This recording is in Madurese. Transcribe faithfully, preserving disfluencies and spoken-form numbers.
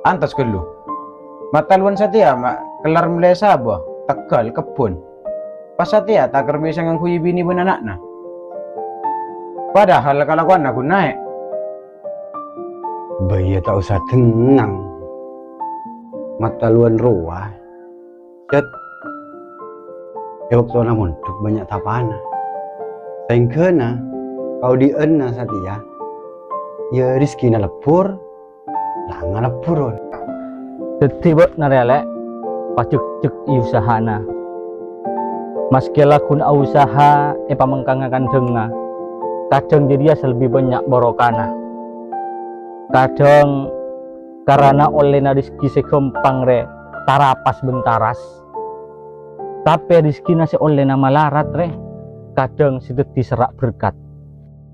Antos ghâllu. Matalowon satèya ma' kellar mellè sabâ, tegghâl, kebbhun. Pas satèya ta' kèra bisa ngangghuy binè bân ana'na. Padahal kalakowanna ghun naè'. Bâ iyâ ta' osa dhennang. Matalowon rowa, Jhât. È bâktona mondhuk bânnya' tapana. Saèngghâna kaodi'ânna satèya, iyâ, rejhekkèna lebbhur, la ngalebbhur. Dhâddhi bâ'na rèya, Lè', pajhekjhek è usahana. Maskè la ghun ausaha èpamengkangnga kandhângnga, kadhâng jârèya sè lebbi bânnya' barokana. Kadhâng karana ollèna rejhekkè sè ghâmpang rè tarapas bân taras. Tapè rejhekkèna sè ollèna malarat rè, kadhâng sè dhâddhi serra' berkat.